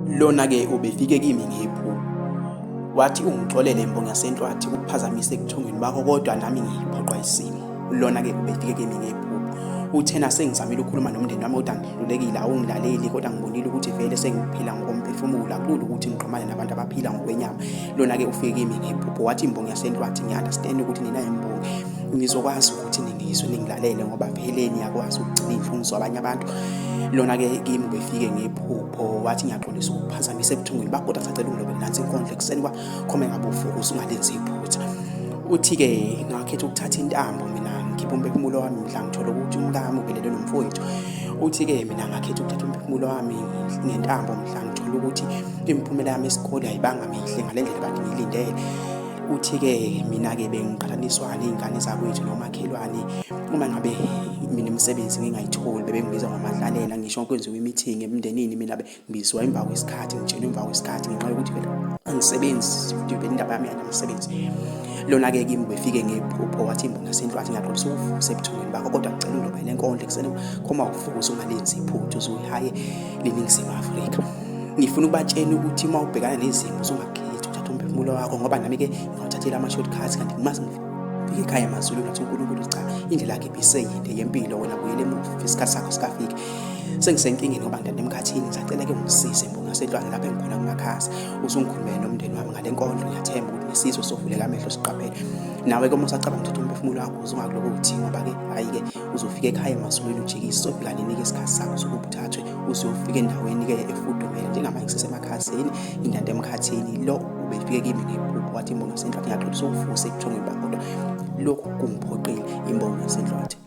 Lona-ke ubefike kimi ngephupho. Wathi ungixolele mbongi yaseNhlwathi ukuphazamise ebuthongweni bakho kodwa nami ngiphoqwa isimo. Lona-ke ubefike kimi ngephupho. Uthena sengizamile ukukhuluma nomndeni wami kodwa ngihlulekile, awungilaleli kodwa ngibonile ukuthi vele sengiphila ngokomphefumulo, akulula ukuthi ngixhumane nabantu abaphila ngokwenyama. Lona-ke ufike kimi ngephupho wathi imbongi yaseNhlwathi ngiya-understand ukuthi nina imbongi ngizokwazi ukuthi ningizwe ningilalele ngoba vele niyakwazi ukugcina iy'nhlungu zabanye abantu. Lona-ke kimi ubefike ngephupho wathi ngiyaxolisa ukuphazamisa ebuthongweni bakho kodwa sacela ungilobele nansi inkondlo ekuseni kwakhome ngabe uvuka usungalenzi iphutha. Uthi-ke ngakhetha ukuthatha intambo mina ngikhiphe umphefumulo wami mhla ngithola ukuthi umkami ubelele nomfowethu. Uthi-ke mina ngakhetha ukuthatha umphefumulo wami ngentambo mhla ngithola ukuthi imiphumela yami esikole ayibanga mihle ngale ndlela kade ngiyilindele. Uthi-ke mina-ke bengiqhathaniswa ney'ngane zakwethu nomakhelwane uma ngabe mina imisebenzi ngingayitholi bebengibiza ngomahlalela ngisho kwenziwa i-meeting emndenini mina ngibizwa emva kwesikhathi ngitshelwa emva kwesikhathi ngenxa yokuthi vele angisebenzi futhi vele indaba yami yanamsebenzi. Lona-ke kimi ubefike ngephupho wathi imbongi yasenhlwathi ngiyaxolisa ukuvusa ebuthongweni bakho kodwa ngicela ungilobele enkondlo ekuseni khoma uvuka ungalenzi iphutha uzuyihaye leNingizimu Afrika. Ngifuna ukubatshela ukuthi uma ubhekana nezimo usungakhethi ukuthatha umphefumulo wakho ngoba nami-ke ngawuthathela ama-shortcuts kanti uma sengifika ekhaya emazulwini wathi uNkulunkulu cha indlela yakhe ibiseyinde yempilo wena buyele emuva isikhathi sakho sikafika. Sengisenkingeni ngoba ngidanda emkhathini ngisacela-ke ungisize mbongi yasenhlwane lapho engikhona kumakhasa usungikhulumele nomndeni wami ngale nkondlo ngiyathemba ukuthi nesizwe sovuleka amehlo siqaphele. Nawe-ke uma usacabanga ukuthatha umphefumulo wakho usungakulokuthi ngoba-ke hhayi-ke uzofika ekhaya emazulwini ujikise sofika nini-ke isikhathi sakho sokuba uthathwe uzofika endaweni-ke efudumele njengamanje ngisesemakhazeni ngindanda emkhathini lo ubefike kimi ngephupho wathi imbongi yasenhlwathi ngiyaxolisa ukuvusa ebuthongweni bakho kodwa lokhu kungiphoqile imbongi yasenhlwathi.